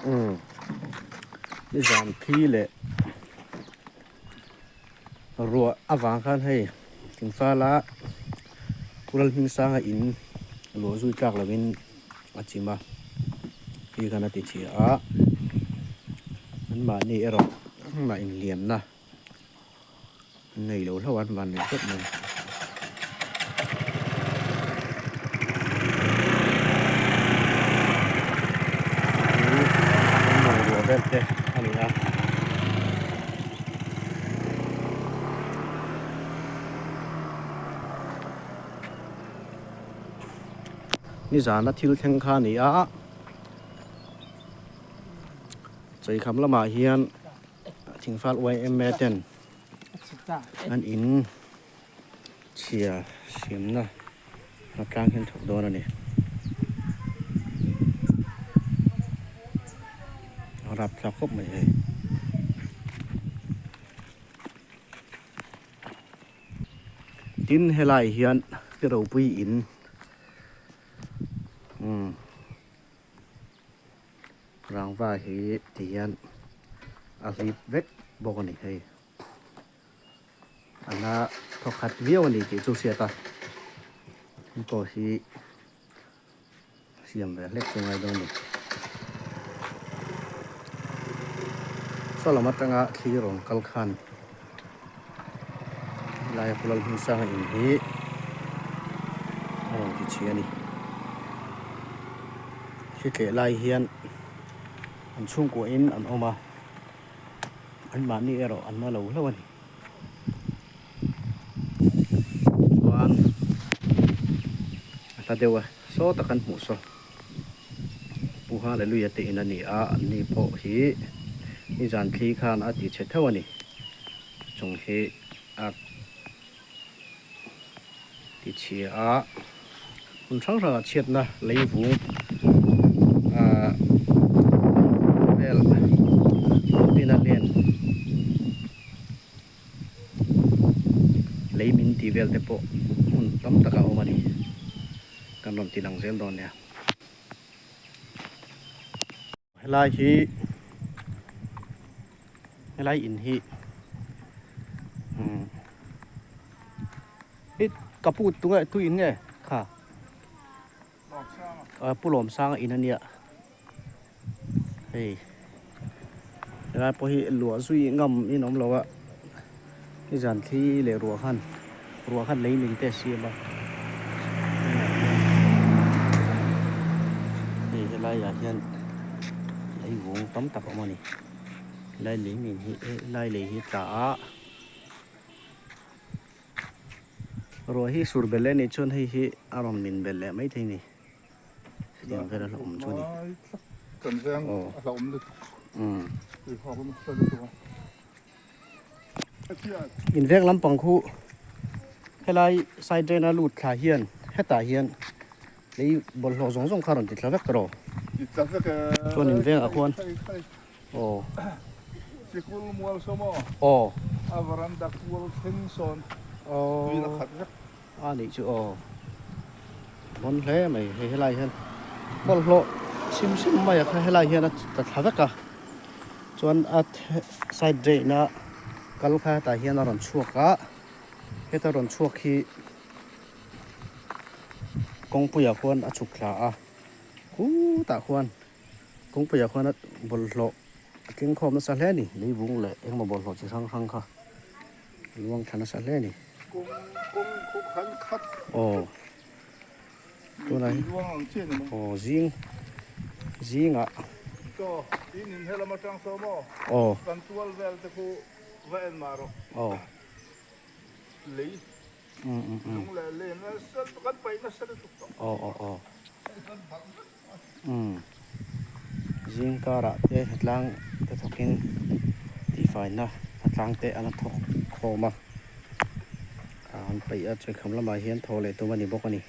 Umm nizan thi leh ruah avang khan hei thingfala Kural Hmingsanga in luah zui tlak lovin a chim a khi khan a ti chhia a anmahni erawh engmah inliamna Nei lo hlauh an van nei tawp mai. Hi an bungrua vel te a ni a. Nizana thil thleng kha a ni a. Cheikham lamah hian Thingfal yma ten an in chhia siamna hnatlang hian thawk dawn a ni. A rapthlak khawp mai hei. Tin helai hian pi ropui in umm. Rangva hi ti hian a hlip vek bawk a ni hei a la thawkhat viau a ni tih chu hriat a hei pawh hi siam ve hlek chu ngai dawn a ni saw lam atanga thli rawn kal khan Helaia Pu Lalhmunsanga in hi a rawn ti chhi a ni. Hri tleh lai hian an chhungkua in an awm a, anmahni erawh an la lo hlauh a ni. Chuan a hla deuh a, saw tak an hmuh saw. Pu Hallelujah te in a ni a, anni pawh hi nizan thli khan a ti chhe theuh a ni. Chung hi a ti chhia a, hmun hrang hrangah chhiatna leivung ah vel tina len lei min tih vel te pawh hmun tam takah a awm a ni. Kan rawn ti lang zel dawn nia. Helai hi helai in hi umm i ka pu tunge tu in nge kha pu Lawmsanga in ania hei helai pawh hi luah zui ngam in awm lo a nizan thli leh ruah khan ruah khan lei min te a siam a hei helai ah hian lei vung tam tak a awm a ni helai lei min hi helai lei hi tla a. Ruah hi sur belh leh anih chuan hei hi a rawn min belh leh maithei a ni. Hetiang vel a hlauhawm chu a ni. Aw umm In veng lampang khu helai side drain a lut thla hian hetah hian lei bawlhhlawh zawng zawng kha a rawn ti thla vek tawh chuan in vengah khuan Aw. Sikul mual saw maw? Aw. A veranda kual thleng sawn tuin a khat vek. A nih chu aw. Bon hle mai hei helai hian bawlhhlawh chim hrim mai a kha helai hian a tla thla vek a. Chuan a side drain a kal kha hetah hian a rawn chhuak a. Heta rawn chhuak hi kawngpuiah khuan a chhuk thla a. Khutah khuan. Kawngpuiah khuan a bawlhhlawh a tling khawm nasa hle a ni leivung leh engemaw bawlhhlawh chi hrang hrang kha a luang thla nasa hle a ni. Kawng kawng khu khan khat Aw tunah hi luang ang chiah ni maw? Aw zing zingah Chaw in in helam atang saw maw? Aw Kan tual vel te khu va en mah rawh. Aw Lei Um um um lung leh len nasa kan paih nasa lutuk tawh. Aw aw aw Umm zing karah te hnatlang te thawkin tihfaina hnatlang te an la thawk khawm a an peih a chawikham lamah hian thaw leh tum a ni bawk a ni.